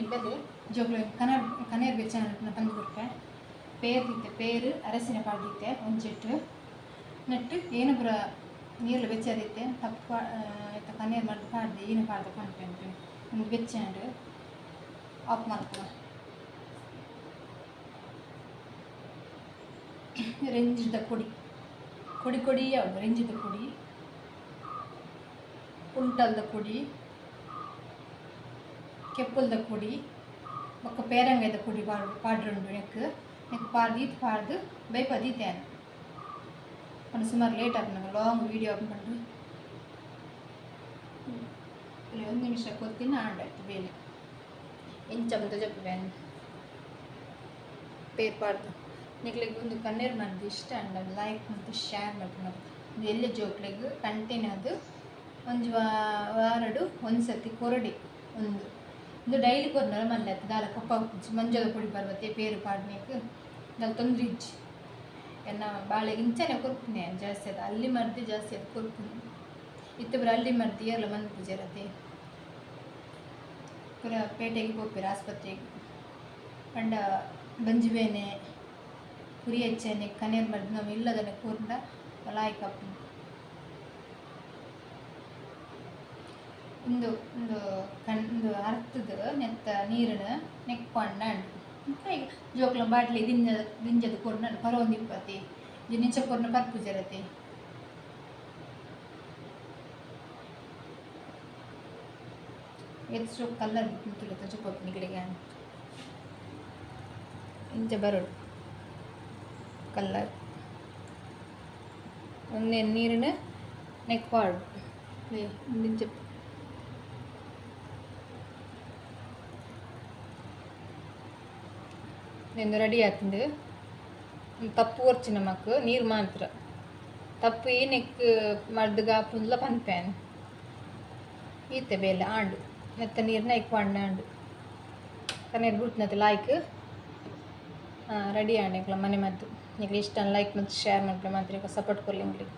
ಬೆಲೆ ಜೋಕ್ಲು ಕನರ್ ಕನೇರ್ ಬೆಚ್ಚ ಪಂದು ಕೊರ್ಪೆ ಪೇರ್ ದಿತ್ತೆ ಪೇರು ಅರಸಿನ ಪಾಡ್ದಿತ್ತೆ ಒಂಜೆಟ್ಟು ನೆಟ್ಟು ಏನು ಪೂರ ನೀರ್ಲು ಬೆಚ್ಚದಿತ್ತೆ ತಪ್ಪು ಕನೇರ್ ಮಲ್ತ್ ಪಾಡ್ದು ಏನು ಪಾಡ್ದು ಪನ್ಪೆ ಒಂದು ಬೆಚ್ಚಾಂಡ್ ಆಫ್ ಮಲ್ಪುವ ರೆಂಜಿದ ಕೊಡಿ ಕೊಡಿ ಕೊಡಿ ಯಾವುದು ರೆಂಜಿದ ಕೊಡಿ ಕುಂಟಲ್ದ ಕೊಡಿ ಕೆಪ್ಪಲ್ದ ಕೊಡಿ ಬೊಕ್ಕ ಪೇರಂಗಾಯ್ದ ಕೊಡಿ ಪಾಡ್ರುಂಡು ನೆಕ್ ನೆಕ್ ಪಾಡ್ದು ಈತ್ ಪಾಡ್ದು ಬೈಪದೀತೇನೆ ಒಂದು ಸುಮಾರು ಲೇಟ್ ಆಪುಂಡು ಲಾಂಗ್ ವೀಡಿಯೋ ಆಪುಂಡು ಒಂದು ನಿಮಿಷ ಕೊತ್ತಿನ ಆಂಡಾಯ್ತು ಬೇಲೆ ಇಂಚ ಬಂತ ಜಪ್ಪು ಪೇರ್ ಪಾಡ್ದು ನಿಕ್ಲೆಗ್ ಒಂದು ಕಣ್ಣೀರು ಮದ್ದು ಇಷ್ಟ ಅಂಡ ಲೈಕ್ ಮತ್ತು ಶೇರ್ ಮಲ್ಪುನ ಒಂದು ಎಲ್ಲೆ ಜೋಕ್ಲೆಗ್ ಕಂಟಿನ್ಯೂ ಅದು ಒಂಜಿ ವಾರಡು ಒಂದು ಸರ್ತಿ ಕೊರಡಿ ಒಂದು ಒಂದು ಡೈಲಿ ಕೊರ್ನರ ಮಲ್ಲೆ ಆತು ದಾಲ ಕೊಪ್ಪ ಮಂಜದ ಪೊಡಿ ಬರ್ಬತ್ತೆ ಪೇರು ಪಾಡ್ನೇಕ್ ದಾಲ ತೊಂದ್ರೆ ಇಜ್ಜಿ ಎನ್ನ ಬಾಳೆಗೆ ಇಂಚನೆ ಕೊರ್ಪುನೆ ಜಾಸ್ತಿ ಅದು ಅಲ್ಲಿ ಮರ್ದಿ ಜಾಸ್ತಿ ಅದು ಕೊರ್ಪುನೆ ಇತ್ತೆ ಪೂರ ಅಲ್ಲಿ ಮರ್ದಿ ಏರ್ಲ ಮಂದು ಪೂಜಾರತೆ ಪೂರ ಪೇಟೆಗೆ ಪೋಪೆರ್ ಆಸ್ಪತ್ರೆಗೆ ಪಂಡ ಬಂಜಿ ಬೇನೆ ಪುರಿ ಹೆಚ್ಚನೆ ಕನೇರ್ ಮರ್ದು ನಾವು ಇಲ್ಲದನೆ ಕೂರ್ಂಡ ಲಾಯ್ಕ್ ಆಪುಂಡು ಉಂದು ಉಂದು ಕಣ್ ಅರ್ತದ ನೆತ್ತ ನೀರನ್ನು ನೆಕ್ ಪಾಂಡ ಜೋಕ್ಲ ಬಾಟ್ಲಿ ದಿಂಜ ದಿಂಜದ ಕೊರ್ನ ಪರವೊಂದು ಇಪ್ಪತಿ ನಿಂಚ ಕೊರ್ನ ಪರ್ಪುಜರತೆ ಎತ್ತು ಕಲ್ಲರ್ ತುಳಿತ ಚೊಪ್ಪ ನಿಗಳಿಗೆ ಇಂಚ ಬರೋಡು ಕಲ್ಲರ್ ಒಂದೇ ನೀರನ್ನು ನೆಕ್ ಪಾಡು ಇಂಚ నేను రెడీ అవుతుంది ತಪ್ಪು ಒರ್ಚಿ ನಮಕ್ ನೀರು ಮಾತ್ರ ತಪ್ಪು ಈ ನೆಕ್ ಮರ್ದುಗ ಪುಂದ್ಲ ಪನ್ಪೇನು ಈತೆ ಬೇಲೆ ಆಂಡು ಮೆತ್ತ ನೀರನ್ನ ಇಕ್ವಾಂಡ ಆಂಡು ಕಣ್ಣೀರು ಬಿಡ್ತನತ್ತೆ ಲಾಯ್ಕ್ ರೆಡಿ ಆಂಡು ಎಂಕ್ಲ ಮನೆ ಮದ್ದು ನಿಕ್ಲೆ ಇಷ್ಟ ಲೈಕ್ ಮತ್ತು ಶೇರ್ ಮಾಡ್ಲೆ ಮಾತ್ರ ಸಪೋರ್ಟ್ ಕೊರ್ಲಿ ಎಂಕ್ಲೆಗ್.